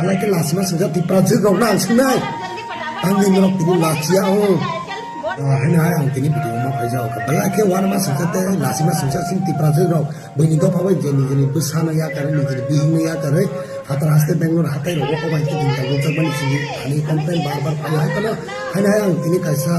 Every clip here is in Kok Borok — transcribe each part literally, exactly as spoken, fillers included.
Belai khe lachima singsa Tiprajwk rok na ang sinai. Tangwi norok tini lachiya o. Ah, haino hai ang tini video ma phaijao kha. Belai khe uanama singsa tei lachima singsa sing Tiprajwk rok. Buini dopha bai je nijini bwsano yakarwi, nijini bihikno yakarwi. Hathar haste Bangalore hatai rogo obai khe din tangwi jakmani sini thani complain bar bar phaio hai kono. Haino hai ang tini kaisa,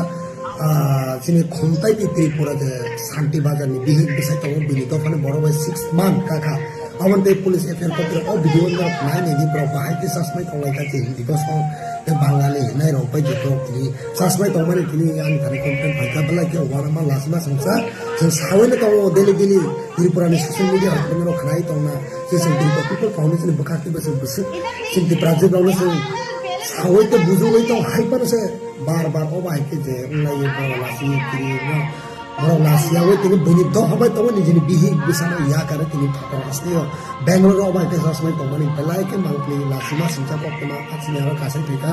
ah, chini khumtai ni Tripura je Santi Bazar ni bihik bwsai tongo, bini dopha ni borok bai six month kakha. Aboni tei police F I R kopi o video no nai nai di borok bahai khe chasmai tonglai kha je Hindi bosong tei Bangali hinai rok bai je borok tini chasmai tongmani tini ani thani complain phaikha belai khe uanama lachima songsa chwng sawi no tongo daily daily Tripura ni social media rok khwnai tongna je chwng Tripura People Foundation ni bwkhak tei bwswk bwswk chwng Tiprajwk rok no chwng sawi tei bujugwi tong hai phano se bar bar o bai khe je wnglai borok lachima tini no. Borok lachiyagwi tini buini dopha bai tongo, nijini bihik bwsano yakarwi tini phatar asliyo Bangalore o bai khe chasmai tongmani belai khe mangpili lachima singcha koktwma achini aro kasai phaikha.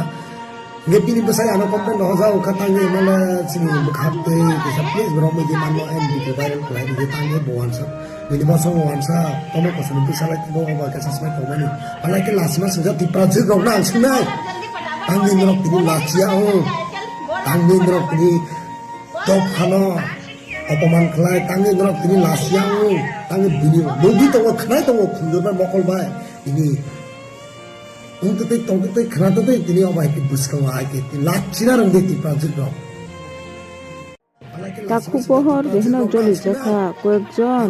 Hingke bini bwsai ano complain rohorjak wngkha tangwi mane chini bwkhak twi kisa please borok muitu manno M D P viral khlai rwdi tangwi bo wansa. Bini bosongo wansa tomo kosoni bwsalai bo bai khe chasmai tongmani. Belai khe lachima singcha Tiprajwk rokno ang sinai. Tangwi norok tini lachiya o. Tangwi norok tini Tok phano opoman khlai tangwi norok tini lasiya wng tangwi bini nugwi tongo khwnai tongo khunjurbai mokol bai tini wngtwi twi tongtwi twi khwnatwi twi tini obo hai khe bwskango hai khe tini lachina rwngdi Tiprajwk rok. Takhuk pohor je hwnwi joli jakha koyekjon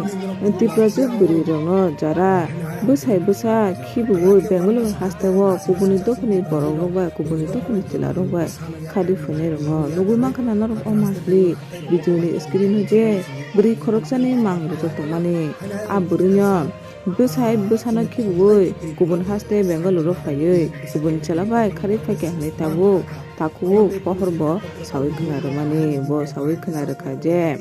Tiprajwk bwrwi rokno jara bwsai bwsa khibiwi Bengaluru hasteo kubuni dophani borok rok bai kubuni dophani chwla rok bai khadi phunai rokno nugwi mankha na norok o monthly video ni screen o je bwrwi khoroksani mang rwjak tongmani. A bwrwino bwsai bwsano khibiwi kubun haste Bengaluru phaiwi kubun chwla bai khari phaikha hinwi tabuk takhuk pohor bo sawi khwna rwmani. Bo sawi khwna rwkha je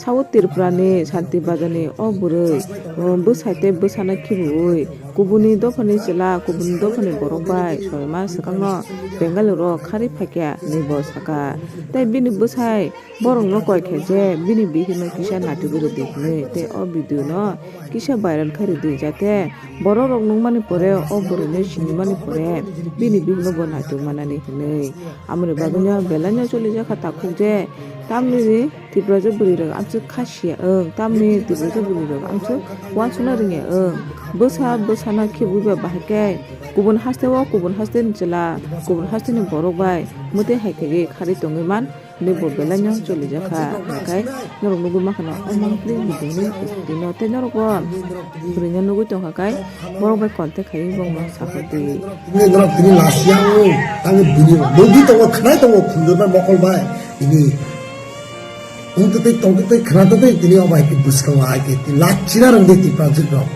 South Tripura ni Santi Bazar ni o bwrwi, um, bwsai tei bwsano khibiwi kubuni dophani chwla, kubuni dophani borok bai soima swkangno Bengaluru o khari phaikha hinwi bo sakha. Tei bini bwsai borokno koi kha je bini bihikno kisa natugwi rwdi hinwi tei o video no kisa viral khai rwdi, jate borok rok nukmani pore o bwrwino sinimani pore bini bihikno bo natugmanani hinwi. Amoni bagwino belaino cholijakha takhuk je tamni Tiprajwk bwrwi rok amswk kha siya wng, tamni Tiprajwk bwrwi rok amswk uansukna rwngya wng. Bwsa bwsano khibiwi ba bahai khe kubun hasteo kubun hasteni chwla, kubun hasteni borok bai mwtwi hai khaiwi khari tongwi man hinwi bo belaino cholijakha. Hwnkhe norok nugwi mankha na o monthly video ni screen o tei norok bo bwrwino nugwi tongkha khe borok bai contact khaiwi bongno sakhadi. Tini norok tini lasiya wng tangwi bini nugwi tongo khwnai tongo khunjurbai mokol bai tini wngtwi twi tongtwi twi khwnatwi twi tini obo hai khe bwskango hai khe tini lachina rwngdi Tiprajwk rok.